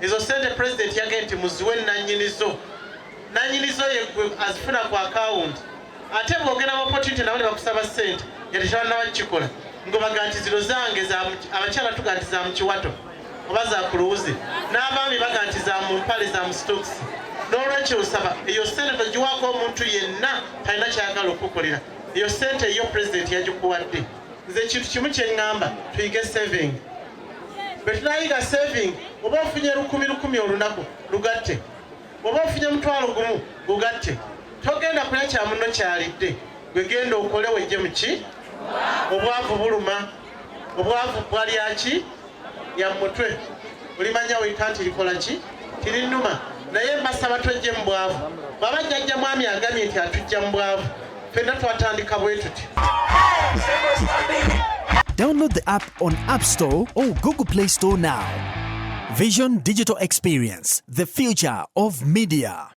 Ezo sente Pulezidenti yagambye nti muziwe nannyinizo. Nannyinizo yeggwe azifuna ku akawunti. Ate bw'ogenda mu opportunity nabo ne bakusaba ssente nga tekyabannaba kukikola, ngobaga nti zino zange, abakyala tuga nti za mu kiwato oba za ku luwuzi, n'abaami baga nti za mu mpale, za mu sitokisi. N'olwekyo osaba eyo ssente togiwaako omuntu yenna talina kyayagala okukukolera. Eyo ssente eyo Pulezidenti yagikuwadde. Nze ekintu kimu kye ŋŋamba, tuyige saving. Bwe tunayiga saving, oba ofunye lukumi lukumi olunaku, lugatte. Oba ofunye 10,000, gugatte. Togenda kulya kya munno kyalidde. Gwe genda okole wejje muki. Obwavu buluma, obwavu bwalyaki ya mutwe, olimanya wekka nti likola ki, tirinnuma. Naye mbasaba twejje mu bwavu. Baba jjajja mwami agambye nti atujja mu bwavu, ffenna twatandika bwe tuti. Download the app on App Store or Google Play Store now. Vision Digital Experience, the future of media.